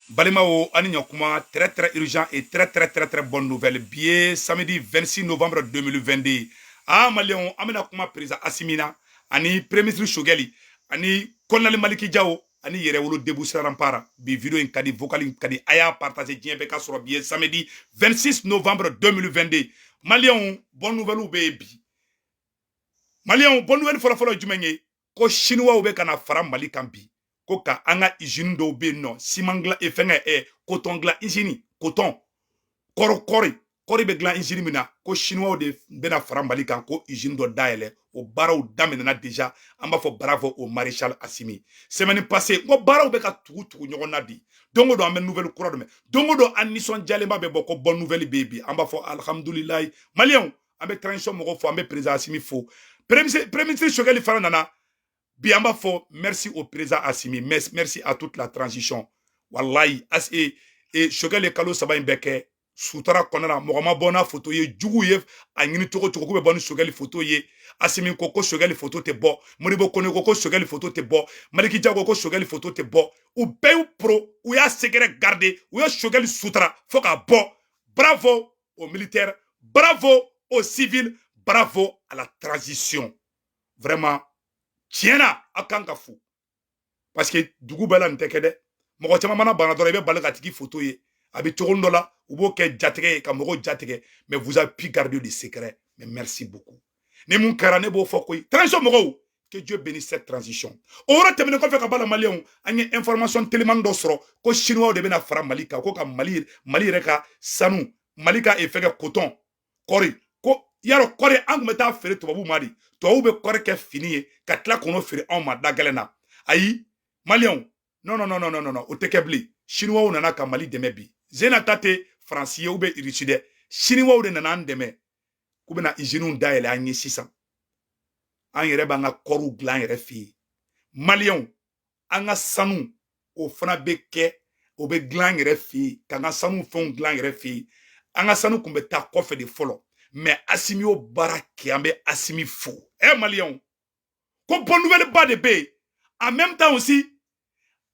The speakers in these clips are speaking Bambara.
Balimaw, ani ɲakuma. Très très urgent et très très très très bonne nouvelle. Bi ye samedi 26 novembre 2022. Ah, maliyɛnw, an bɛna kuma président Assimi na, ani premier ministre Choguel, ani colonel Malick Diaw, ani Yɛrɛwolo Debout sur Rempart. Bi vidéo in ka di, vocal in ka di, a y'a partager diɲɛ bɛɛ ka sɔrɔ. Bi ye samedi 26 novembre 2022. Maliyɛnw, bonne nouvelle bɛ yen bi. Maliyɛnw, bonne nouvelle fɔlɔfɔlɔ ye jumɛn ye? Ko chinois bɛ ka na fara Mali kan bi, ko ka an ka usine dɔw bɛ yen nɔ, siman dilan e fɛngɛ, coton dilan usine, coton, kɔri kɔri kɔri bɛ dilan usine min na, ko chinois de bɛna fara Mali kan ko usine dɔ dayɛlɛ. O baaraw daminɛna déjà. An b'a fɔ bravo au maréchal Assimi. Semaine passée, n ko baaraw bɛ ka tugu tugu ɲɔgɔn na bi. Don o don, an bɛ nouvelle kura dɔ mɛn. Don o don, an nisɔndiyalenba bɛ bɔ ko bonne nouvelle bɛ yen bi. An b'a fɔ alhamdulilayi. Maliyɛnw, an bɛ transition mɔgɔw fo, an bɛ président Assimi fo. Premier ministre Choguel fana nana bi. An b'a fɔ merci au président Assimi, merci à toute la transition. Wallahi, as e e Choguel ye kalo 3 in bɛɛ kɛ sutara kɔnɔna na, mɔgɔ ma bɔ n'a photo ye. Jugu ye a ɲini cogo cogo k'u bɛ bɔ ni Choguel photo ye. Assimi ko ko Choguel photo tɛ bɔ, Modibo Kone ko ko Choguel photo tɛ bɔ, Malick Diaw ko ko Choguel photo tɛ bɔ. U bɛɛ y'u pro, u y'a secret garder, u ye Choguel sutara fo k'a bɔ. Bravo aux militaires, bravo aux civils, bravo à la transition. Vraiment, tiɲɛ na, aw kan ka fo, parce que dugu bɛɛ la nin tɛ kɛ dɛ. Mɔgɔ caman mana bana dɔrɔn, i bɛ bali ka tigi photo ye, a bɛ cogo dɔ la, u b'o kɛ jatigɛ ye ka mɔgɔw jatigɛ. Mais vous avez pu garder le secret, mais merci beaucoup. Ni mun kɛra, ne b'o fɔ koyi. Transition mɔgɔw, que Dieu bénisse cette transition. O yɔrɔ tɛmɛnen kɔfɛ ka b'a la, maliyɛnw, an ye information telimani dɔ sɔrɔ ko chinois de bɛna fara Mali kan, ko ka Mali yɛrɛ ka sanu, Mali ka fɛngɛ, coton, kɔri. Ko yarɔ, kɔri, an tun bɛ taa feere tubabuw ma de. Tubabuw bɛ kɔri kɛ fini ye ka tila k'o feere anw ma da gɛlɛn na. Ayi, maliyɛnw, non, non, non, non, non, non, o tɛ kɛ bilen. Chinois nana ka Mali dɛmɛ bi. Zena ta tɛ Faransi ye ou bien Irisi dɛ, chinois de nana an dɛmɛ k'u bɛna usines dayɛlɛ an ye. Sisan an yɛrɛ b'an ka kɔriw dilan an yɛrɛ fɛ yen. Maliyɛnw, an ka sanu, o fana bɛ kɛ, o bɛ dilan an yɛrɛ fɛ yen, k'an ka sanu fɛnw dilan an yɛrɛ fɛ yen. An ka sanu kun bɛ taa kɔfɛ de fɔlɔ, mais Assimi y'o baara kɛ. An bɛ Assimi fo. Ɛ, maliyɛnw, ko bonne nouvelle ba de bɛ yen. En même temps aussi,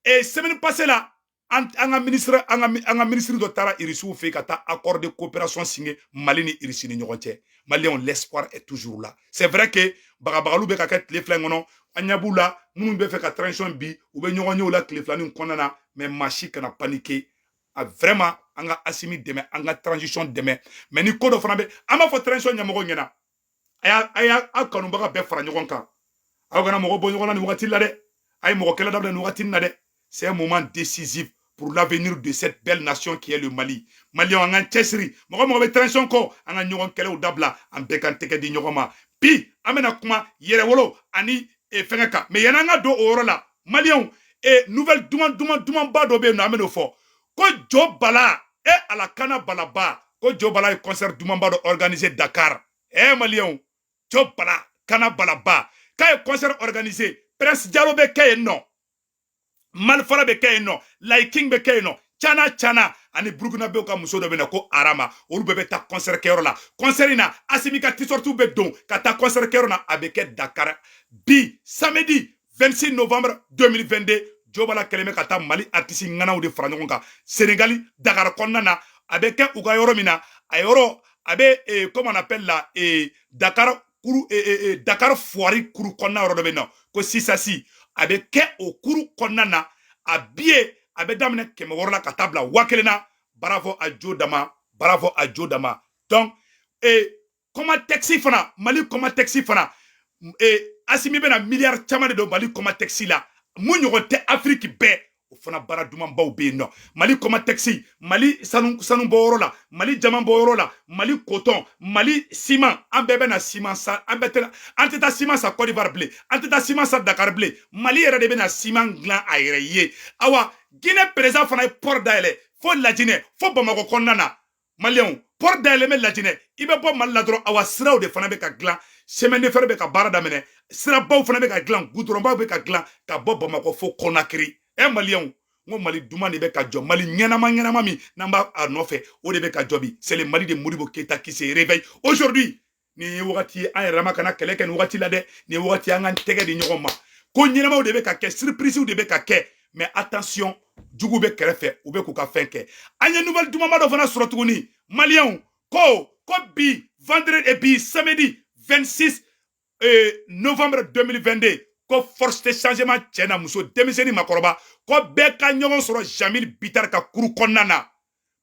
et semaine passée là, an ka ministre dɔ taara Irisiw fɛ yen ka taa accord de coopération signé Mali ni Irisi ni ɲɔgɔn cɛ. Maliyɛnw, l'espoir est toujours là. C'est vrai que bagabagaliw bɛ ka kɛ tile 2 in kɔnɔ, an ɲɛ b'u la. Minnu bɛ fɛ ka transition bi, u bɛ ɲɔgɔn ye o la tile 2 nin kɔnɔna na. Mais maa si kana paniquer. A vraiment, an ka Assimi dɛmɛ, an ka transition dɛmɛ. Mais ni ko dɔ fana bɛ, an b'a fɔ transition ɲɛmɔgɔw ɲɛna, a y'a aw kanubaga bɛɛ fara ɲɔgɔn kan. Aw kana mɔgɔ bɔ ɲɔgɔn na nin wagati la dɛ. A ye mɔgɔ kɛlɛ daminɛ nin wagati na dɛ. C'est un moment décisif pour l'avenir de cette belle nation qui est le Mali. Maliyɛnw, an k'an cɛsiri. Mɔgɔ mɔgɔ bɛ transition kɔ, an ka ɲɔgɔn kɛlɛw dabila, an bɛɛ k'an tɛgɛ di ɲɔgɔn ma. Bi, an bɛna kuma Yɛrɛwolo ani fɛngɛ kan. Mais yan'an ka don o yɔrɔ la, maliyɛnw, nouvelle duman duman dumanba dɔ bɛ yen nɔ, an bɛn'o fɔ, ko Jo Bala, e ala kana balaba, ko Jo Bala ye concert dumanba dɔ organiser Dakar. Maliyɛnw, Jo Bala kana balaba k'a ye concert organiser. Prince Jalo bɛ kɛ yen nɔ, Malifara bɛ kɛ yen nɔ, Laiking bɛ kɛ yen nɔ, Cana Cana ani Burukinabew ka muso dɔ bɛ na ko Arama, olu bɛɛ bɛ taa concert kɛyɔrɔ la. Concert in na, Assimi ka t-shirt bɛ don ka taa concert kɛyɔrɔ la. A bɛ kɛ Dakar bi samedi 26 novembre 2022. Jobala kɛlen bɛ ka taa Mali artiste ŋanaw de fara ɲɔgɔn kan Senegali, Dakar kɔnɔna na. A bɛ kɛ u ka yɔrɔ min na, a yɔrɔ a bɛ comment on appelle la, Dakar kuru, Dakar foire kuru kɔnɔna yɔrɔ dɔ bɛ yen nɔ ko Sisasi. A bɛ kɛ o kuru kɔnɔna na. A billet, a bɛ daminɛ 600 la ka taa bila 1000 na. Bravo a Jo Dama, bravo a Jo Dama. Donc Comatex fana, Mali Comatex fana, Assimi bɛna miliyari caman de don Mali Comatex la, mun ɲɔgɔn tɛ Afiriki bɛɛ. O fana baara dumanbaw bɛ yen nɔ. Mali Comatex, Mali sanu, sanu bɔyɔrɔ la, Mali jama bɔyɔrɔ la, Mali coton, Mali ciment, an bɛɛ bɛna ciment san. An bɛɛ tɛ, an tɛ taa ciment san Côte d'Ivoire bilen, an tɛ taa ciment san Dakar bilen. Mali yɛrɛ de bɛna ciment dilan a yɛrɛ ye. Awa, Guinée président fana ye port dayɛlɛ fo Lajinɛ, fo Bamakɔ kɔnɔna na. Maliyɛnw, port dayɛlɛ bɛ Lajinɛ, i bɛ bɔ Mali la dɔrɔn. Awa, siraw de fana bɛ ka dilan, chemin de fer bɛ ka baara daminɛ, sirabaw fana bɛ ka dilan, goudronbaw bɛ ka dilan ka bɔ Bamakɔ fo Conakry. Ɛ, maliyɛnw, n ko Mali duman de bɛ ka jɔ, Mali ɲɛnama ɲɛnama min n'an b'a a nɔfɛ, o de bɛ ka jɔ bi. C'est le Mali de Modibo Keita qui se réveille aujourd'hui. Nin ye wagati ye, an yɛrɛ ma kana kɛlɛ kɛ nin wagati la dɛ. Nin ye wagati ye, an k'an tɛgɛ di ɲɔgɔn ma. Ko ɲɛnamaw de bɛ ka kɛ, surprise de bɛ ka kɛ. Mais attention, jugu bɛ kɛrɛfɛ, u bɛ k'u ka fɛn kɛ. An ye nouvelle dumanba dɔ fana sɔrɔ tuguni, Maliyɛnw, ko bi vendredi et bi samedi 26 novembre 2022, ko force de changement, cɛ na muso, denmisɛnnin, makɔrɔba, ko bɛɛ ka ɲɔgɔn sɔrɔ Jamil Bittar ka cour kɔnɔna na.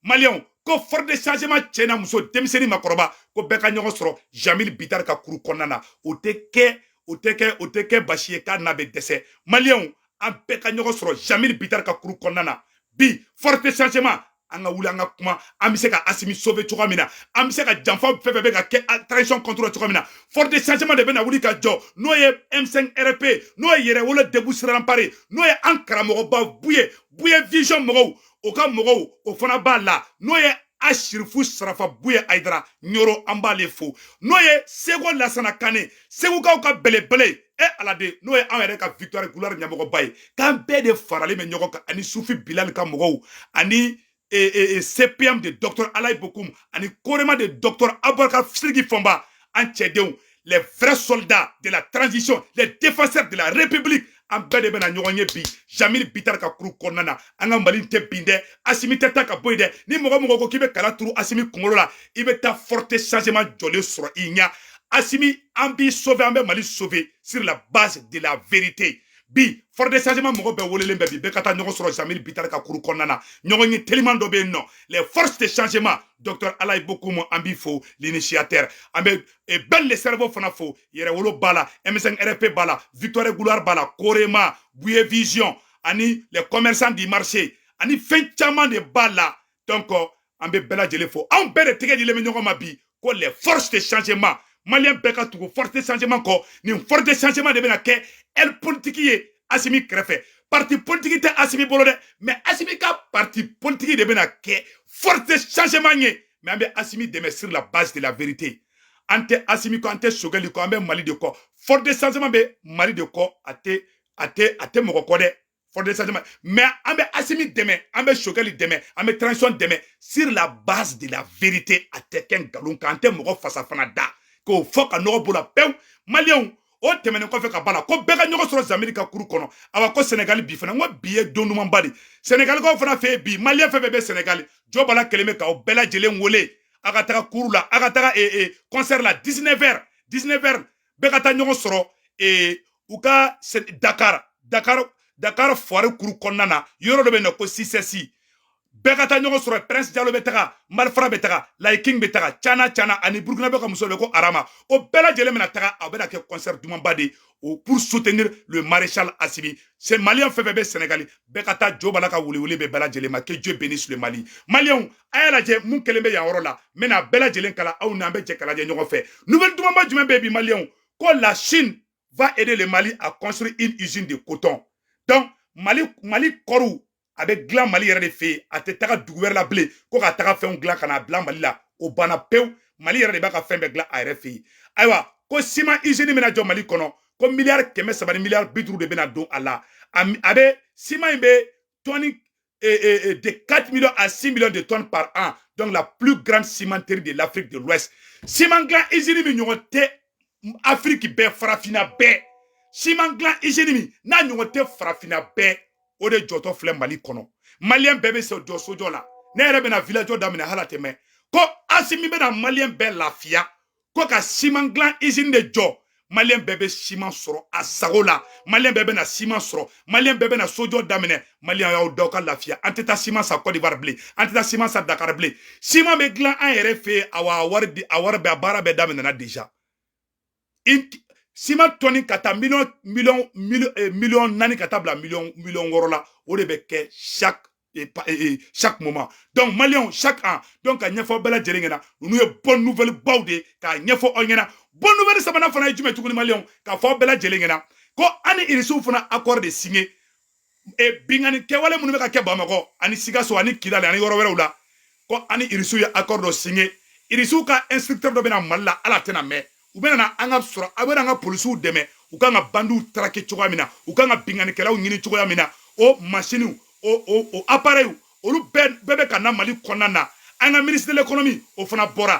Maliyɛnw, ko force de changement, cɛ na muso, denmisɛnnin, makɔrɔba, ko bɛɛ ka ɲɔgɔn sɔrɔ Jamil Bittar ka cour kɔnɔna na. O tɛ kɛ, o tɛ kɛ, o tɛ kɛ basi ye k'a n'a bɛ dɛsɛ. Maliyɛnw, an bɛɛ ka ɲɔgɔn sɔrɔ Jamil Bittar ka cour kɔnɔna na bi. Force de changement, an ka wuli, an ka kuma, an bɛ se ka Asimi sauver cogoya min na, an bɛ se ka janfa fɛn fɛn bɛ ka kɛ transition contre cogoya min na, force de changement de bɛna wuli ka jɔ, n'o ye M5 RP, n'o ye Yɛrɛwolo Debout sur Rempart, n'o ye an karamɔgɔba Buye, Buye Vision mɔgɔw, o ka mɔgɔw, o fana b'a la, n'o ye Ashirifu Sarafa Buye Ayidara Ɲoro, an b'ale fo, n'o ye Seko Lasana Kane, Segukaw ka belebele, e Ala de, n'o ye anw yɛrɛ ka Victoire Gloire ɲɛmɔgɔba ye, k'an bɛɛ de faralen bɛ ɲɔgɔn kan, ani Sufi Bilali ka mɔgɔw, ani CPM de docteur Alayi Bokum, ani Korema de docteur Abubakar Sidiki Fɔnba, an cɛdenw, les vrais soldats de la transition, les défenseurs de la République, an bɛɛ de bɛna ɲɔgɔn ye bi Jamil Bittar ka cour kɔnɔna na. An ka Mali tɛ bin dɛ, Asimi tɛ taa ka bɔ yen dɛ. Ni mɔgɔ mɔgɔ ko k'i bɛ kala turu Asimi kunkolo la, i bɛ taa forte changement jɔlen sɔrɔ i ɲɛ. Asimi, an b'i sauver, an bɛ Mali sauver sur la base de la vérité. Bi force de changement mɔgɔ bɛɛ welelen bɛ bi, bɛɛ ka taa ɲɔgɔn sɔrɔ Jamil Bittar ka cour kɔnɔna na. Ɲɔgɔn ye teliman dɔ bɛ yen nɔ, les forces de changement, docteur Alayi Bokum, an b'i fo, l'initiateur. An bɛ Ben le Cerveau fana fo, Yɛrɛwolo b'a la, M5 RP b'a la, Victoire Gloire b'a la, Korema, Bouye Vision, ani les commerçants du marché, ani fɛn caman de b'a la. Donc an bɛ bɛɛ lajɛlen fo, anw bɛɛ de tɛgɛ dilen bɛ ɲɔgɔn ma bi, ko les forces de changement, Maliyɛn bɛɛ ka tugu force de changement kɔ. Nin force de changement de bɛna kɛ aile politique ye Asimi kɛrɛfɛ. Parti politique tɛ Asimi bolo dɛ, mais Asimi ka parti politique de bɛna kɛ force de changement ye. Mais an bɛ Asimi dɛmɛ sur la base de la vérité. An tɛ Asimi kɔ, an tɛ Sogɛli kɔ, an bɛ Mali de kɔ. Force de changement bɛ Mali de kɔ, a tɛ mɔgɔ kɔ dɛ, force de changement. Mais an bɛ Asimi dɛmɛ, an bɛ Sogɛli dɛmɛ, an bɛ transition dɛmɛ sur la base de la vérité. A tɛ kɛ nkalon kan, an tɛ mɔgɔ fasa fana da k'o fɔ ka nɔgɔ b'o la pewu. Maliyɛnw, o tɛmɛnen kɔfɛ ka ba la, ko bɛɛ ka ɲɔgɔn sɔrɔ Zamiri ka cour kɔnɔ. Awa, ko Sɛnɛgali bi fana, n ko bi ye don dumanba de Sɛnɛgalikaw fana fɛ yen bi. Maliyɛn fɛn fɛn bɛ Sɛnɛgali, jɔ bala kelen bɛ k'aw bɛɛ lajɛlen wele, a ka taga cour la, a ka taga concert la 19 heures, 19 heures, bɛɛ ka taa ɲɔgɔn sɔrɔ u ka Dakar foire cour kɔnɔna na, yɔrɔ dɔ bɛ yen nɔ ko CICES. Bɛɛ ka taa ɲɔgɔn sɔrɔ. Prince Jalo bɛ taga, Malifara bɛ taga, Layi bɛ taga, Cana Cana, ani Burukina bɛ ka muso bɛ ko Arama, o bɛɛ lajɛlen bɛna taga. A bɛna kɛ concert dumanba de o pour soutenir le maréchal Assimi. C'est Malien fɛn fɛn bɛ Sénégal, bɛɛ ka taa. Jo bala ka welewele bɛ bɛɛ lajɛlen ma. Que Dieu bénisse le Mali. Maliyɛnw, a y'a lajɛ mun kelen bɛ yan yɔrɔ la, n bɛna bɛɛ lajɛlen kala aw n'an bɛ jɛ k'a lajɛ ɲɔgɔn fɛ. Nouvelle dumanba jumɛn bɛ bi, Maliyɛnw? Ko la Chine va aider le Mali à construire une usine de coton. Donc Mali kɔriw a bɛ dilan Mali yɛrɛ de fɛ yen, a tɛ taga dugu wɛrɛ la bilen ko ka taga fɛnw dilan ka n'a bila Mali la. O banna pewu, Mali yɛrɛ de b'a ka fɛn bɛɛ dilan a yɛrɛ fɛ yen. Ayiwa, ko ciment usine bɛna jɔ Mali kɔnɔ, ko miliyari 300 ni miliyari 50 de bɛna don a la. A bɛ ciment in bɛ tɔni de 4 millions à 6 millions de tonnes par an, donc la plus grande cimenterie de l'Afrique de l'Ouest. Ciment dilan usine min ɲɔgɔn tɛ Afrique bɛɛ, farafinna bɛɛ, ciment dilan usine min n'a ɲɔgɔn tɛ farafinna bɛɛ, o de jɔtɔ filɛ Mali kɔnɔ. Maliyɛn bɛɛ bɛ se jɔ sojɔ la. Ne yɛrɛ bɛna village daminɛ hali a tɛ mɛn. Ko Asimi bɛna Maliyɛn bɛɛ lafiya, ko ka ciment dilan usine de jɔ. Maliyɛn bɛɛ bɛ siman sɔrɔ a sago la, Maliyɛn bɛɛ bɛna siman sɔrɔ, Maliyɛn bɛɛ bɛna sojɔ daminɛ. Maliyɛn y'aw daw ka lafiya, an tɛ taa siman san Côte d'Ivoire bilen, an tɛ taa siman san Dakar bilen. Siman bɛ dilan an yɛrɛ fɛ yen. Awa, a wari di, a wari bɛɛ, a baara bɛɛ daminɛna déjà. Siman tɔni ka taa miliyɔn miliyɔn miliyɔn 4 ka taa bila miliyɔn 6 la, o de bɛ kɛ chaque moment. Donc Maliyɛnw, chaque an, donc ka ɲɛfɔ bɛɛ lajɛlen ɲɛna, ninnu ye bonne nouvelle baw de ye k'a ɲɛfɔ aw ɲɛna. Bonne nouvelle sabanan fana ye jumɛn tuguni, Maliyɛnw? K'a fɔ aw bɛɛ lajɛlen ɲɛna ko an ni Irisiw fana accord de signé. Binkani kɛwale minnu bɛ ka kɛ Bamakɔ ani Sikaso ani Kidali ani yɔrɔ wɛrɛw la, ko ani Irisiw ye accord dɔ signé. Irisiw ka instructeur dɔ bɛna Mali la, ala tɛna mɛn. U bɛna na an ka sɔrɔ, a bɛna an ka polisiw dɛmɛ, u kan ka bandiw traquer cogoya min na, u kan ka binkanikɛlaw ɲini cogoya min na. O masiniw, o appareil, olu bɛɛ bɛɛ bɛ ka na Mali kɔnɔna na. An ka ministre de l'économie, o fana bɔra.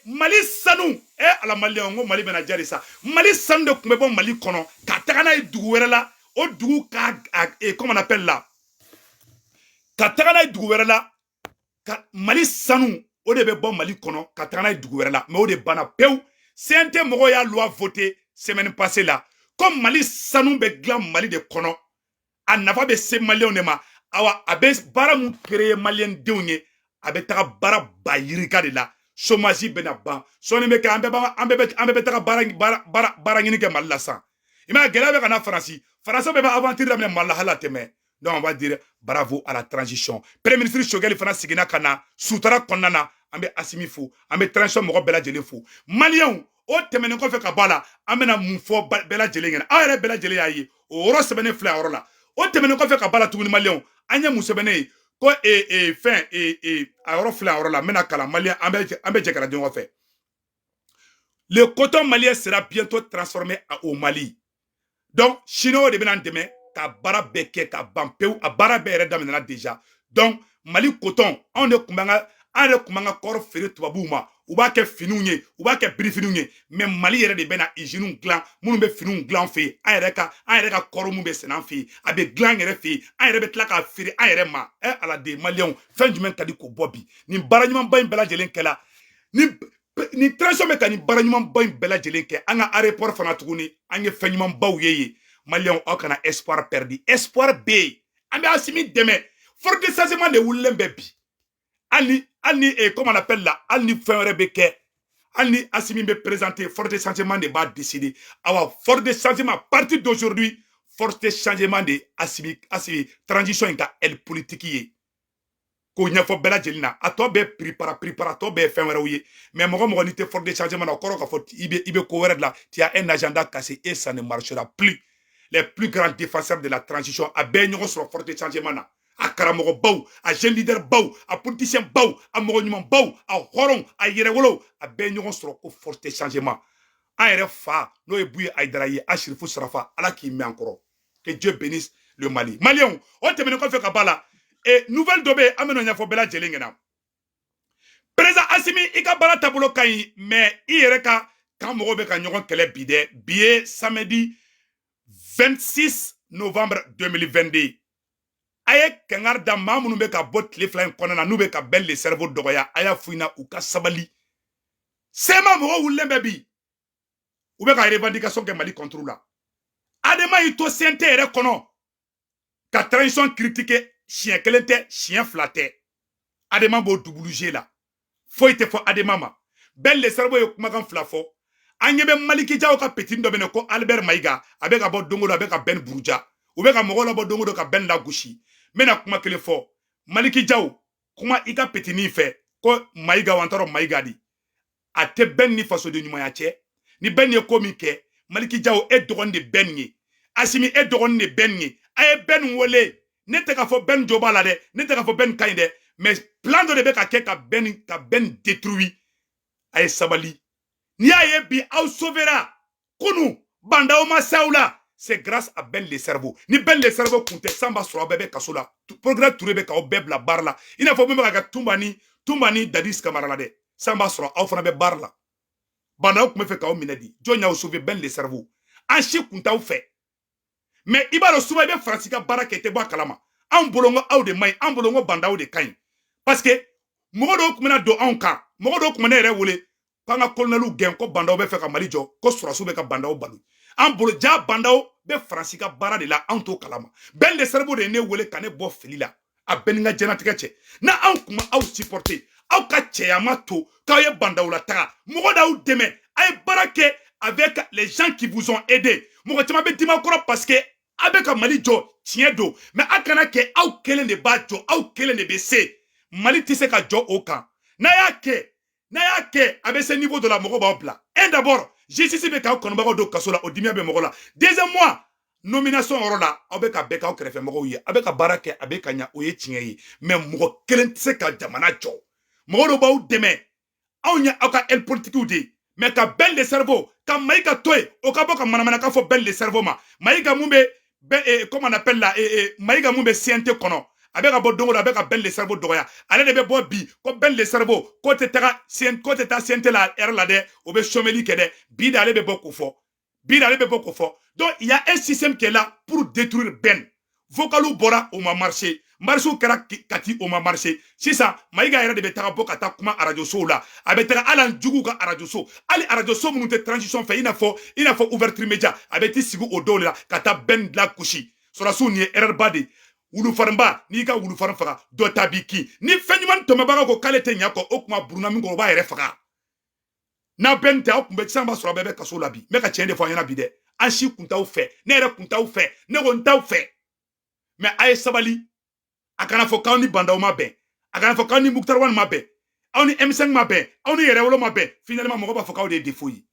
Mali sanu, ala, Maliyɛnw, ko Mali bɛna jari sa. Mali sanu de tun bɛ bɔ Mali kɔnɔ ka taga n'a ye dugu wɛrɛ la. O dugu ka, comment on appelle là, ka taga n'a ye dugu wɛrɛ la, ka Mali sanu, o de bɛ bɔ Mali kɔnɔ ka taga n'a ye dugu wɛrɛ la. Mais o de banna pewu. CNT mɔgɔw y'a loi voté semaine passée la ko Mali sanu bɛ dilan Mali de kɔnɔ, a nafa bɛ se Maliyɛnw de ma. Awa, a bɛ baara mun créer Maliyɛn denw ye, a bɛ taga baara ba yirika de la, chômage bɛna ban. Sɔɔni bɛ kɛ, an bɛɛ b'a an bɛɛ bɛ an bɛɛ bɛ taga baara baara baara baara ɲini kɛ Mali la sisan. I m'a ye, gɛlɛya bɛ ka na Faransi, Faransi bɛɛ bɛ aventure daminɛ Mali la hali a tɛ mɛn. Donc on va dire bravo à la transition. Premier ministre Choguel fana seginna ka na sutara kɔnɔna na. An bɛ Assimi fo, an bɛ transition mɔgɔ bɛɛ lajɛlen fo. Maliyɛnw, o tɛmɛnen kɔfɛ ka bɔ a la, an bɛna mun fɔ bɛɛ lajɛlen ɲɛna? Aw yɛrɛ bɛɛ lajɛlen y'a ye, o yɔrɔ sɛbɛnnen filɛ a yɔrɔ la. O tɛmɛnen kɔfɛ ka bɔ a la tuguni, Maliyɛnw, an ye mun sɛbɛnnen ye ko e fɛn e a yɔrɔ filɛ a yɔrɔ la, n bɛna kalan. Maliyɛn, an bɛ jɛ ka ɲɔgɔn fɛ. Le coton malien sera bientôt transformé au Mali. Donc Chinois de bɛna dɛmɛ ka baara bɛɛ kɛ ka ban pewu. A baara bɛɛ yɛrɛ daminɛna déjà. Donc Mali coton, anw de tun b'an ka, an yɛrɛ tun b'an ka kɔɔri feere tubabuw ma, u b'a kɛ finiw ye, u b'a kɛ birifiniw ye. Mais Mali yɛrɛ de bɛna usines dilan minnu bɛ finiw dilan fɛ yen. An yɛrɛ ka kɔɔri mun bɛ sɛnɛ an fɛ yen, a bɛ dilan an yɛrɛ fɛ yen, an yɛrɛ bɛ tila k'a feere an yɛrɛ ma. Ɛ ala de, Maliyɛnw, fɛn jumɛn ka di k'o bɔ bi? Nin baara ɲumanba in bɛɛ lajɛlen kɛla ni transition bɛ ka nin baara ɲumanba in bɛɛ lajɛlen kɛ. An ka aéroport fana tuguni, an ye fɛn ɲumanbaw ye yen. Maliyɛnw, aw kana espoir perdu, espoir bɛ yen. An bɛ Assimi dɛmɛ. Force de changement de wulilen bɛ bi. Hali ni comment on appelle la, hali ni fɛn wɛrɛ bɛ kɛ, hali ni Assimi bɛ présenter, force de changement de b'a décider. Awa, force de changement, à partir d'aujourd'hui, force de changement de Assimi transition in ka aile politique ye, k'o ɲɛfɔ bɛɛ lajɛlen na. A tɔ bɛɛ piripara piripara, a tɔ bɛɛ ye fɛn wɛrɛw ye. Mais mɔgɔ mɔgɔ n'i tɛ force de changement na, o kɔrɔ k'a fɔ i bɛ ko wɛrɛ de la, tu as un agenda cassé et ça ne marchera plus. Les plus grands défenseurs de la transition, a bɛɛ ye ɲɔgɔn sɔrɔ force de changement na. A karamɔgɔbaw, a jeune leader baw, a politicien baw, a mɔgɔ ɲuman baw, a hɔrɔnw, a yɛrɛwolow, a bɛɛ ye ɲɔgɔn sɔrɔ ko force de changement. An yɛrɛ fa, n'o ye Buye Hayidara ye, Asirifu Sarafa, Ala k'i mɛn an kɔrɔ. Que Dieu bénisse le Mali. Maliyɛnw, o tɛmɛnen kɔfɛ ka ba la, e nouvelle dɔ bɛ yen, an bɛna ɲɛfɔ bɛɛ lajɛlen ɲɛna. Président Assimi, i ka baara taabolo ka ɲi, mais i yɛrɛ ka kan mɔgɔw bɛ ka ɲɔgɔn kɛlɛ bi dɛ. Bi ye samedi 26 novembre 2022. A ye kangari da maa minnu bɛ ka bɔ tile 2 in kɔnɔna na, n'u bɛ ka Ben le Cerveau dɔgɔya, a y'a f'u ɲɛna u ka sabali. CMA mɔgɔw wulilen bɛ bi, u bɛ ka revendication kɛ Mali contre la. Adema y'i to CNT yɛrɛ kɔnɔ ka transition critiquer, siɲɛ kelen tɛ, siɲɛ fila tɛ. Adema b'o double la, foyi tɛ fɔ Adema ma. Ben le Cerveau ye kumakan fila fɔ. An ɲɛ bɛ Maliki Jaw ka petit dɔ bɛ yen ko Albert Mayiga, a bɛ ka bɔ don o don, a bɛ ka Ben buruja, u bɛ ka mɔgɔw labɔ don o don ka Ben lagosi. N bɛna kuma kelen fɔ Maliki Jaw, kuma i ka petinin fɛ ko Mayiga, wa n t'a dɔn Mayiga di, a tɛ Ben ni fasoden ɲumanya cɛ. Ni Ben ye ko min kɛ, Maliki Jaw, e dɔgɔnin de Ben ye, Asimi, e dɔgɔnin de Ben ye, a ye Ben wele. Ne tɛ k'a fɔ Ben jo b'a la dɛ, ne tɛ k'a fɔ Ben ka ɲi dɛ, mais plan dɔ de bɛ ka kɛ ka Ben détruire. A ye sabali. N'i y'a ye bi aw sauvera kunu, bandaw ma s'aw la, c'est grâce à Ben le Cerveau. Ni Ben le Cerveau kun tɛ, san b'a sɔrɔ aw bɛɛ bɛ kaso la. Procureur Touré bɛ k'aw bɛɛ bila baara la, i n'a fɔ min bɛ ka kɛ Tumba ni Dadis Camara la dɛ. San b'a sɔrɔ aw fana bɛ baara la. Bandaw tun bɛ fɛ k'aw minɛ di, jɔn y'aw sauver? Ben le Cerveau. An si kun t'aw fɛ, mais i b'a dɔn, souvent i bɛ Faransi ka baara kɛ, i tɛ bɔ a kalama. Anw bolo ko aw de man ɲi, an bolo ko bandaw de ka ɲi, parce que mɔgɔ dɔw tun bɛna don anw kan. Mɔgɔ dɔw tun bɛ ne yɛrɛ wele k'an ka colonelw gɛn, ko bandaw bɛ fɛ ka Mali jɔ, ko sɔrɔsiw bɛ ka bandaw balo. An bolo ja bandaw bɛ Faransi ka baara de la, anw t'o kalama. Ben le Cerveau de ye ne wele ka ne bɔ fili la. A bɛɛ ni n ka diɲɛlatigɛ cɛ, na anw kun ma aw supporter, aw ka cɛya ma to k'aw ye bandaw la taga, mɔgɔ d'aw dɛmɛ, a ye baara kɛ avec les gens qui vous ont aidé. Mɔgɔ caman bɛ dima kɔrɔ parce que a bɛ ka Mali jɔ, tiɲɛ don, mais a kana kɛ aw kelen de b'a jɔ, aw kelen de bɛ se. Mali tɛ se ka jɔ o kan. N'a y'a kɛ, a bɛ se niveau dɔ la, mɔgɔ b'aw bila. Un, d'abord, justice bɛ k'aw kanubagaw don kaso la, o dimiya bɛ mɔgɔ la. Deuxièmement, nomination yɔrɔ la, aw bɛ ka bɛɛ k'aw kɛrɛfɛmɔgɔw ye, a bɛ ka baara kɛ, a bɛ ka ɲa, o ye tiɲɛ ye, mais mɔgɔ kelen tɛ se ka jamana jɔ. Mɔgɔ dɔw b'aw dɛmɛ, anw ye aw ka aile politique de ye. Mais ka Ben le Cerveau, ka Mayiga to yen, o ka bɔ ka manamanakan fɔ Ben le Cerveau ma. Mayiga mun bɛ bɛn, comment on appelle la, Mayiga mun bɛ CNT kɔnɔ, a bɛ ka bɔ don o don, a bɛ ka Ben le Cerveau dɔgɔya. Ale de bɛ bɔ bi ko Ben le Cerveau ko tɛ taga, ko tɛ taa CNT la, R la dɛ, o bɛ somɛli kɛ dɛ. Bi de ale bɛ bɔ k'o fɔ. Bi ale bɛ bɔ k'o fɔ. Donc il y a un système qui est là pour détruire Ben. Vocalu bɔra, o ma marché. Marchew kɛra Kati, o ma marché. Sisan Mayiga yɛrɛ de bɛ taga bɔ ka taa kuma arajo sow la. A bɛ taga hali an juguw ka arajo so, hali arajo so minnu tɛ transition fɛ, i n'a fɔ Ouverture Média, a bɛ t'i sigi o dɔw de la ka taa Ben la gosi. Sɔrɔsiw, nin ye erreur ba de ye. Wulufarinba, n'i ka wulufarin faga, dɔ ta b'i kin. Ni fɛn ɲuman tɔmɔbaga ko k'ale tɛ ɲa kɔ, o tuma buruna min kɔ, o b'a yɛrɛ faga. N'a bɛn tɛ, aw kun bɛ sisan b'a sɔrɔ a bɛɛ bɛ kaso la bi. N bɛ ka tiɲɛ de fɔ an ɲɛna bi dɛ. An si kun t'aw fɛ, ne yɛrɛ kun t'aw fɛ, ne ko n t'aw fɛ. Mais a ye sabali, a kana fɔ k'aw ni Bandaw ma bɛn, a kana fɔ k'aw ni Moctar Ouane ma bɛn, aw ni M5 ma bɛn, aw ni Yɛrɛwolo ma bɛn. Finalement, mɔgɔ b'a fɔ k'aw de ye défaut ye.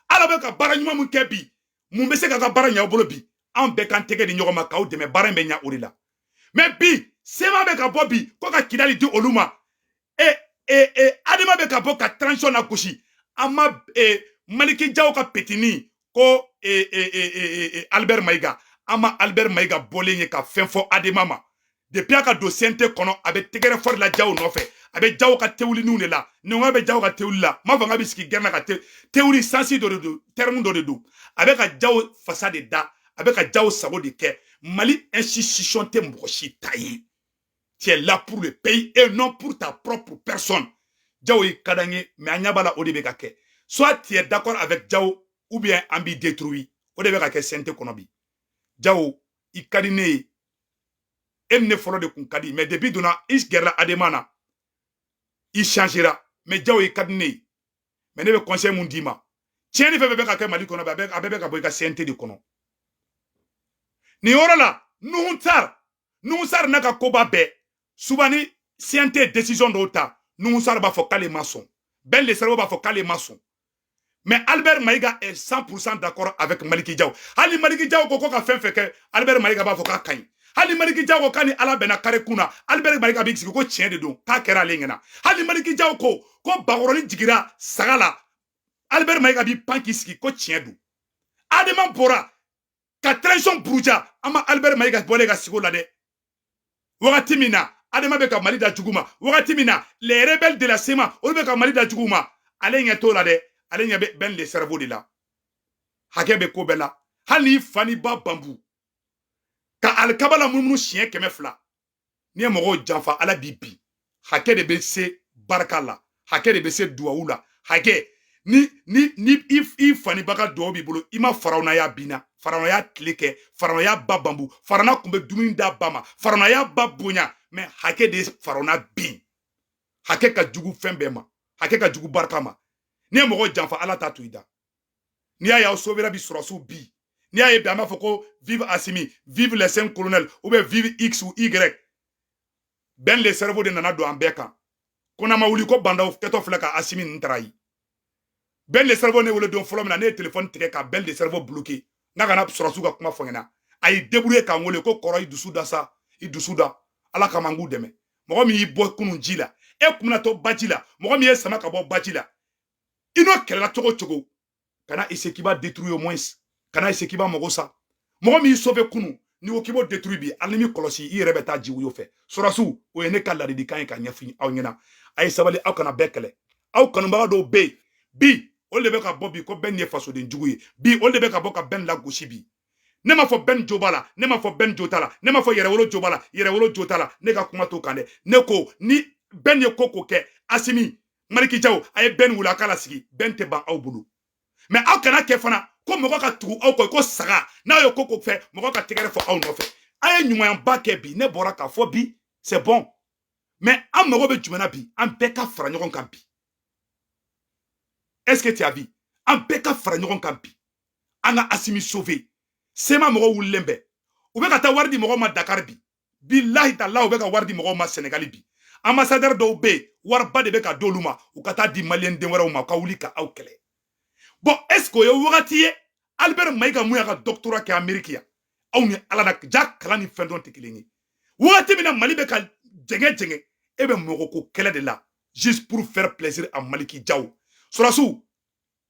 Ala bɛ ka baara ɲuman mun kɛ bi, mun bɛ se k'a ka baara ɲɛ aw bolo bi? Anw bɛɛ k'an tɛgɛ di ɲɔgɔn ma k'aw dɛmɛ, baara in bɛ ɲa o de la. Mais bi, CMA bɛ ka bɔ bi ko ka Kidali di olu ma. E e e ADEMA bɛ ka bɔ ka transition na gosi. An ma e Maliki Jaw ka petini ko e e e e Albert Mayiga, an ma Albert Mayiga bɔlen ye ka fɛn fɔ ADEMA ma. Depuis a ka don CNT kɔnɔ, a bɛ tɛgɛrɛ fɔ de la Jaw nɔfɛ, a bɛ Jaw ka tewuliniw de la. Ni ko bɛ Jaw ka tewuli la, n m'a fɔ k'a bɛ sigi gɛrɛn na ka tewuli sansi dɔ de don, terme dɔ de don. A bɛ ka Jaw fasa de da, a bɛ ka Jaw sago de kɛ. Mali institution tɛ mɔgɔ si ta ye. Tu es là pour le pays et non pour ta propre personne. Jaw ye ka d'an ye, mais an ɲɛ b'a la, o de bɛ ka kɛ. Soit tu es d'accord avec Jaw ou bien an b'i détruire. O de bɛ ka kɛ CNT kɔnɔ bi. Jaw, i ka di ne ye, e ni ne fɔlɔ de kun ka di, mais depuis donna i gɛrɛla ADEMA na, i changera. Mais Jaw, i ka di ne ye, mais ne bɛ conseil mun d'i ma? Tiɲɛni fɛn fɛn bɛ ka kɛ Mali kɔnɔ, a bɛɛ bɛ ka bɔ i ka CNT de kɔnɔ. Nin yɔrɔ la, Nuhun Sar, Nuhun Sar n'a ka koba bɛɛ, souvent ni CNT décision dɔw ta, Nuhun Sar b'a fɔ k'ale ma sɔn, Ben le Cerveau b'a fɔ k'ale ma sɔn. Mais Albert Maïga est 100% d'accord avec Maliki Diaw. Hali Maliki Diaw ko ko ka fɛn fɛn kɛ, Albert Maïga b'a fɔ k'a ka ɲi. Hali Maliki Diaw ko k'a ni Ala bɛnna kare kun na, Albert Maïga b'i sigi ko tiɲɛ de don, k'a kɛra ale ɲɛna. Hali Maliki Diaw ko ko bakɔrɔni jigira saga la, Albert Maïga b'i pan k'i sigi ko tiɲɛ don. ADEMA bɔra ka transition buruja, an ma Albert Maïga bɔlen ka sigi o la dɛ. Wagati min na ADEMA bɛ ka Mali da jugu ma, wagati min na les rebelles de la CMA, olu bɛ ka Mali da jugu ma, ale ɲɛ t'o la dɛ. Ale ɲɛ bɛ Ben le Cerveau de la. Hakɛ bɛ ko bɛɛ la. Hali n'i fa n'i ba banbu ka alikaba la munumunu siɲɛ 200, n'i ye mɔgɔw janfa, Ala b'i bi. Hakɛ de bɛ se barika la, hakɛ de bɛ se duwawu la. Hakɛ ni i fa ni ba ka duwawu b'i bolo, i ma farawuna y'a binna, farawuna y'a tile kɛ, farawuna y'a ba banbu, farawuna kun bɛ dumuni d'a ba ma, farawuna y'a ba bonya, mais hakɛ de ye farawuna bin. Hakɛ ka jugu fɛn bɛɛ ma, hakɛ ka jugu barika ma. N'i ye mɔgɔ janfa, Ala t'a to i da. N'i y'a ye aw sauvera bi, sɔrɔsiw bi, n'i y'a ye bi an b'a fɔ ko vive Assimi, vive les cinq colonels ou bien vive X ou Y, Ben le Cerveau de nana don an bɛɛ kan ko n'an ma wuli ko Bandaw kɛtɔ filɛ ka Assimi ninnu taara. Ben le Cerveau ne wele don fɔlɔ min na, ne ye téléphone tigɛ ka Ben le Cerveau bloqué n'a kana sɔrɔsiw ka kuma fɔ n ɲɛna. A y'i débrouiller k'an wele ko kɔrɔ, i dusu da sa, i dusu da, Ala kama n k'u dɛmɛ. Mɔgɔ min y'i bɔ kunun ji la, e kun bɛna to baji la, mɔgɔ min ye sama ka bɔ baji la, i n'o kɛlɛla cogo o cogo, kana essayer k'i b'a détruire au moins, kana essayer k'i b'a mago sa. Mɔgɔ min y'i sauver kunun, n'i ko k'i b'o détruire bi, hali ni m'i kɔlɔsi, i yɛrɛ bɛ taa ji woyo fɛ. Sɔrɔsiw, o ye ne ka ladilikan ye ka ɲɛfɔ aw ɲɛna. A ye sabali, aw kana bɛɛ kɛlɛ. Aw kanubaga dɔw bɛ yen bi, olu de bɛ ka bɔ bi ko bɛn ye fasoden jugu ye bi, olu de bɛ ka bɔ ka bɛn lagosi bi. Ne m'a fɔ bɛn jo b'a la, ne m'a fɔ bɛn jo t'a la, ne m'a fɔ Yɛrɛwolo jo b'a la, Yɛrɛwolo jo t'a la. Ne ka kuma t'o kan dɛ. Ne ko ni bɛn ye ko ko kɛ, Asimi, Maliki Jaw, a ye bɛn wuli a k'a lasigi. Bɛn tɛ ban aw bolo, mais aw kana kɛ fana ko mɔgɔ ka tugu aw kɔ ko saga. N'a ye ko ko fɛ, mɔgɔ ka tɛgɛrɛ fɔ aw nɔfɛ. A ye ɲumanyaba kɛ bi, ne bɔra k'a fɔ bi, c'est bon. Mais an mago bɛ jumɛn na bi? An bɛɛ ka fara ɲɔgɔn kan bi. Est-ce que tu as vu? An bɛɛ ka fara ɲɔgɔn kan bi, an ka Asimi sauver. CMA mɔgɔw wulilen bɛ, u bɛ ka taa wari di mɔgɔw ma Dakar bi. Bilahi talahi, u bɛ ka wari di mɔgɔw ma Senegali bi. Ambassadeur dɔw bɛ yen, wariba de bɛ ka d'olu ma, u ka taa di maliyɛn den wɛrɛw ma, u ka wuli ka aw kɛlɛ. Bon, est ce que o ye wagati ye? Albert Mayiga mun y'a ka doctorat kɛ Amérique yan, aw ni Ala na ja, kalan ni fɛn dɔn tɛ kelen ye. Wagati min na Mali bɛ ka jɛngɛ jɛngɛ, e bɛ mɔgɔ ko kɛlɛ de la juste pour faire plaisir à Maliki Jaw. Sɔrɔsiw,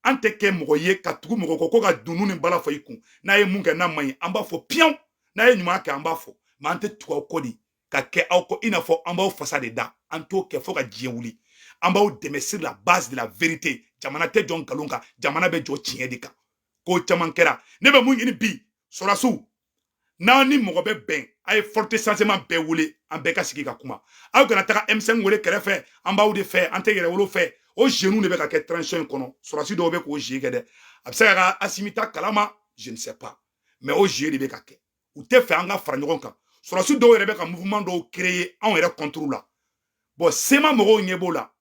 an tɛ kɛ mɔgɔ ye ka tugu mɔgɔ kɔ ko ka dunun ni bala fɔ i kun. N'a ye mun kɛ n'a man ɲi, an b'a fɔ piyan. N'a ye ɲuman kɛ, an b'a fɔ. Mais an tɛ tugu aw kɔ de ka kɛ aw kɔ i n'a fɔ an b'aw fasa de da. An t'o kɛ fo ka diɲɛ wuli. An b'aw dɛmɛ sur la base de la vérité. Jamana tɛ jɔ nkalon kan, jamana bɛ jɔ tiɲɛ de kan. Ko caman kɛra. Ne bɛ mun ɲini bi? Sɔrɔdasiw, n'aw ni mɔgɔ bɛ bɛn, a ye forte changement bɛɛ wele, an bɛɛ ka sigi ka kuma. Aw kana taga M5 wele kɛrɛfɛ, an b'aw de fɛ, an tɛ yɛrɛwolo fɛ. O jeunes de bɛ ka kɛ transition in kɔnɔ. Sɔrɔdasi dɔw bɛ k'o jeu kɛ dɛ. A bɛ se ka ka Asimi ta kalama, je ne sais pas, mais o jeu de bɛ ka kɛ. U tɛ fɛ an ka fara ɲɔgɔn kan. Sɔrɔdasi dɔw yɛrɛ bɛ ka mouvement dɔw créer anw yɛrɛ contre la. Bon, CMA mɔgɔw ɲɛ b'o la.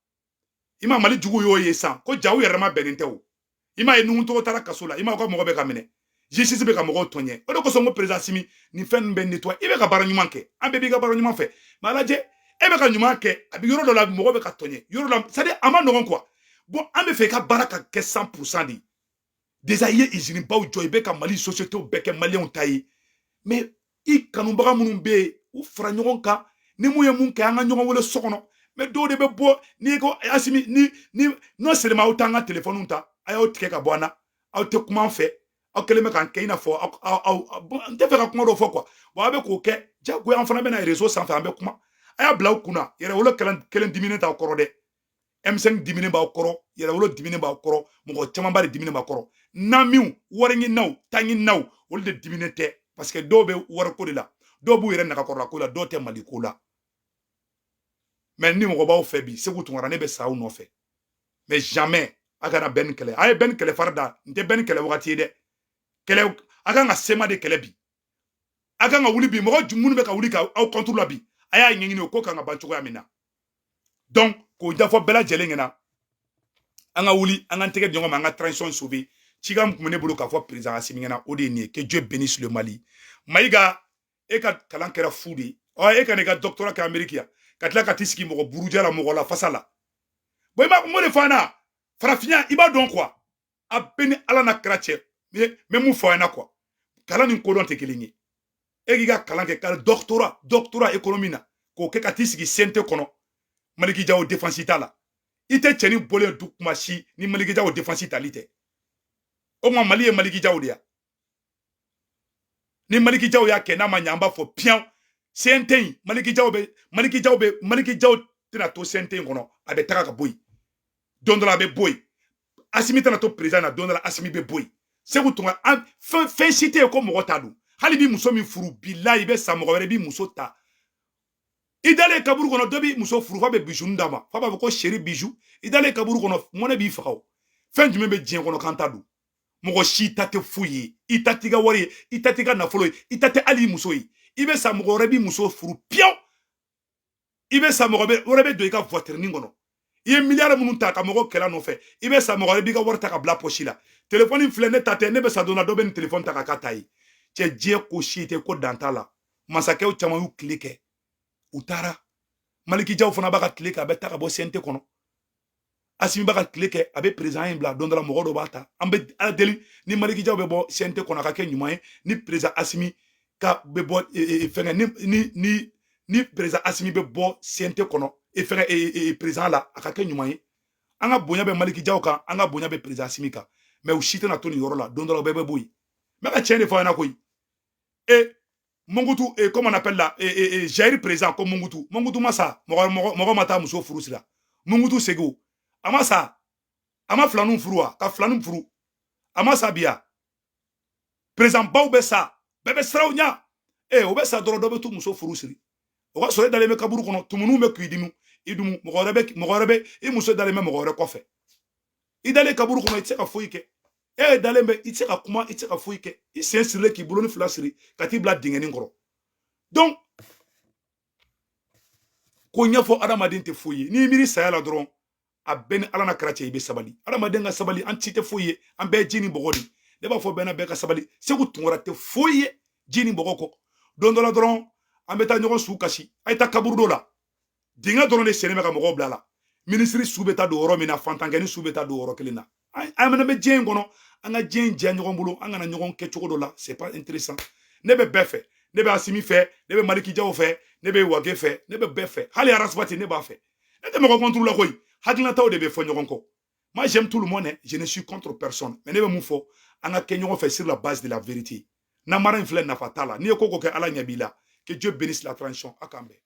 I ma Mali jugu y'o ye sisan ko ja u yɛrɛ ma bɛnnen tɛ o. I m'a ye, Nuhu tɔgɔ taara kaso la. I m'a ka mɔgɔ bɛ ka minɛ, justice bɛ ka mɔgɔw tɔɲɛ. O de kosɔn ko président Asimi, nin fɛn ninnu bɛ nettoyer. I bɛ ka baara ɲuman kɛ, an bɛɛ b'i ka baara ɲuman fɛ, mais a lajɛ, e bɛ ka ɲuman kɛ, a bɛ yɔrɔ dɔ la, mɔgɔ bɛ ka tɔɲɛ yɔrɔ la, c'est à dire a ma nɔgɔn quoi. Bon, an bɛ fɛ i ka baara ka kɛ 100% de. Déjà i ye usine baw jɔ, i bɛ ka Mali société bɛɛ kɛ maliyɛnw ta ye, mais i kanubaga minnu bɛ yen, u fara ɲɔgɔn kan. Ni mun ye mun kɛ, an ka ɲɔgɔn wele so kɔnɔ. Mais dɔw de bɛ bɔ n'i ko Asimi ni non seulement aw t'an ka téléphone ta, a y'aw tigɛ ka bɔ an na, aw tɛ kuma an fɛ, aw kɛlen bɛ k'an kɛ i n'a fɔ aw. Bon, n tɛ fɛ ka kuma dɔ fɔ quoi. Bon, aw bɛ k'o kɛ jagoya, an fana bɛ na réseau sanfɛ, an bɛ kuma. A y'a bila aw kunna, yɛrɛwolo kelen kelen diminen t'aw kɔrɔ dɛ. M5 diminen b'aw kɔrɔ, yɛrɛwolo diminen b'aw kɔrɔ, mɔgɔ camanba de diminen b'aw kɔrɔ. Namiw, wari ɲininaw, ta ɲininaw, olu de diminen tɛ, parce que dɔw bɛ wariko de la, dɔw b'u yɛrɛ nagakɔrɔla ko la, dɔw tɛ Mali ko la. Mais ni mɔgɔ b'aw fɛ bi, Segu Tunkara, ne bɛ sa aw nɔfɛ, mais jamais a kana bɛn ni kɛlɛ. A ye bɛn ni kɛlɛ fari da, n tɛ bɛn ni kɛlɛ wagati ye dɛ. Kɛlɛ, a kan ka CMA de kɛlɛ bi. A kan ka wuli bi. Mɔgɔ minnu bɛ ka wuli ka aw contre la bi, a y'a ɲɛɲini o ko kan ka ban cogoya min na. Donc k'o ɲɛfɔ bɛɛ lajɛlen ɲɛna, an ka wuli, an k'an tɛgɛ di ɲɔgɔn ma, an ka transition sauver. Cikan min tun bɛ ne bolo k'a fɔ président Asimi ɲɛna, o de ye nin ye. Que Dieu bénisse le Mali. Mayiga, e ka kalan kɛra fu de ye. Ɔ, e ka n'i ka doctorat kɛ Amérique yan, ka tila ka t'i sigi mɔgɔ buruja la, mɔgɔ la fasa la. Bon, i b'a mun de fɔ an na farafinya, i b'a dɔn quoi. A bɛɛ ni Ala n'a kɛra cɛ, n bɛ mun fɔ an ɲɛna quoi? Kalan ni kodɔn tɛ kelen ye. E k'i ka kalan kɛ ka doctorat économie na, k'o kɛ ka t'i sigi CNT kɔnɔ, Maliki Jaw défense t'a la. I tɛ cɛnin bɔlen du kuma si ni Maliki Jaw défense tali tɛ. O tuma Mali ye Maliki Jaw de ya. Ni Maliki Jaw y'a kɛ n'a ma ɲɛ, an b'a fɔ piyan. CNT in, Maliki Jaw tɛna to CNT in kɔnɔ. A bɛ taga ka bɔ yen don dɔ la, a bɛ bɔ yen. Asimi tɛna to président na don dɔ la, Asimi bɛ bɔ yen. Segu Tunga, an fɛn fɛn si tɛ yen ko mɔgɔ t'a dɔn. Hali bi muso min furu, bilayi, i bɛ sa, mɔgɔ wɛrɛ b'i muso ta. I dalen kaburu kɔnɔ, dɔ b'i muso furu, f'a bɛ bijou d'a ma, f'a b'a fɔ ko chéri, bijou. I dalen kaburu kɔnɔ, mɔnɛ b'i faga. O fɛn jumɛn bɛ diɲɛ kɔnɔ k'an ta don? Mɔgɔ si ta tɛ foyi ye. I ta t'i ka wari ye, i ta t'i ka nafolo ye, i ta tɛ hali i muso ye. I bɛ sa, mɔgɔ wɛrɛ b'i muso furu piyan. I bɛ sa, mɔgɔ wɛrɛ bɛ don i ka voiture kɔnɔ. I ye miliyari minnu ta ka mɔgɔ kɛlɛ nɔfɛ, i bɛ sa, mɔgɔ wɛrɛ b'i ka wari ta ka bila poche la. Telefɔni filɛ, ne ta tɛ. Ne bɛ sa don na, dɔ bɛ nin telefɔni ta ka k'a ta ye. Cɛ, diɲɛ ko si tɛ ko dan t'a la. Masakɛw caman y'u tile kɛ, u taara. Maliki Jaw fana b'a ka tile kɛ, a bɛ ta ka bɔ CNT kɔnɔ. Asimi b'a ka tile kɛ, a bɛ président in bila don dɔ la, mɔgɔ dɔ b'a ta. An bɛ Ala deli, ni Maliki Jaw bɛ bɔ CNT kɔnɔ, a ka kɛ ɲuman ye. Ni président Asimi ka bɛ bɔ fɛngɛ, ni président Asimi bɛ bɔ CNT kɔnɔ, fɛngɛ, président la, a ka kɛ ɲuman ye. An ka bonya bɛ Maliki Jaw kan, an ka bonya bɛ président Asimi kan, mais u si tɛna to nin yɔrɔ la. Don dɔ la, u bɛɛ bɛ bɔ yen. N bɛ ka tiɲɛ de fɔ a ɲɛna koyi. E Mungutu, comment on appelle là, Jair président ko Mungutu, Mungutu ma sa, mɔgɔ mɔgɔ ma taa muso furu sira. Mungutu Segu, a ma sa, a ma filaninw furu wa? Ka filaninw furu, a ma sa bi ya. Président baw bɛ sa, bɛɛ bɛ siran u ɲɛ. E o bɛ sa dɔrɔn, dɔ bɛ t'u muso furu siri. O ka sɔrɔ e dalen bɛ kaburu kɔnɔ, tumuniw bɛ k'i dimi i dumu, mɔgɔ wɛrɛ bɛ i muso dalen bɛ mɔgɔ wɛrɛ kɔfɛ. I dalen kaburu kɔnɔ, i tɛ se ka foyi kɛ. E dalen bɛ, i tɛ se ka kuma, i tɛ se ka foyi kɛ. I sen sirilen k'i bolo ni fila siri ka t'i bila dingɛnin kɔrɔ. Donc ko ɲɛfɔ adamaden tɛ foyi ye. N'i miiri saya la dɔrɔn, a bɛɛ ni Ala na kɛra cɛ, i bɛ sabali. Adamaden ka sabali, an ci tɛ foyi ye, an bɛɛ ye ji ni bɔgɔ de. Ne b'a fɔ bɛɛ na, bɛɛ ka sabali. Segu Tunkara tɛ foyi ye ji ni bɔgɔ kɔ. Don dɔ la dɔrɔn, an bɛ taa ɲɔgɔn su kasi. A ye taa kaburudo la, dingɛ dɔrɔn de sennen bɛ ka mɔgɔw bila la. Minisiri su bɛ taa don yɔrɔ min na, fantankɛni su bɛ taa don yɔrɔ kelen na. An fana bɛ diɲɛ in kɔnɔ, an ka diɲɛ in diya ɲɔgɔn bolo, an kana ɲɔgɔn kɛ cogo dɔ la, c'est pas intéressant. Ne bɛ bɛɛ fɛ. Ne bɛ Asimi fɛ, ne bɛ Maliki Jaw fɛ, ne bɛ Wage fɛ, ne bɛ bɛɛ fɛ. Hali Arasibati, ne b'a fɛ. Ne tɛ mɔgɔ contre la koyi, hakilinataw de bɛ fɔ ɲɔgɔn kɔ. Moi, j'aime tout le monde, je ne suis contre personne, mais ne bɛ mun fɔ? An ka kɛ ɲɔgɔn fɛ sur la base de la vérité. Namara in filɛ, nafa t'a la. N'i ye ko ko kɛ, Ala ɲɛ b'i la. Que Dieu bénisse la transition. A k'an bɛn.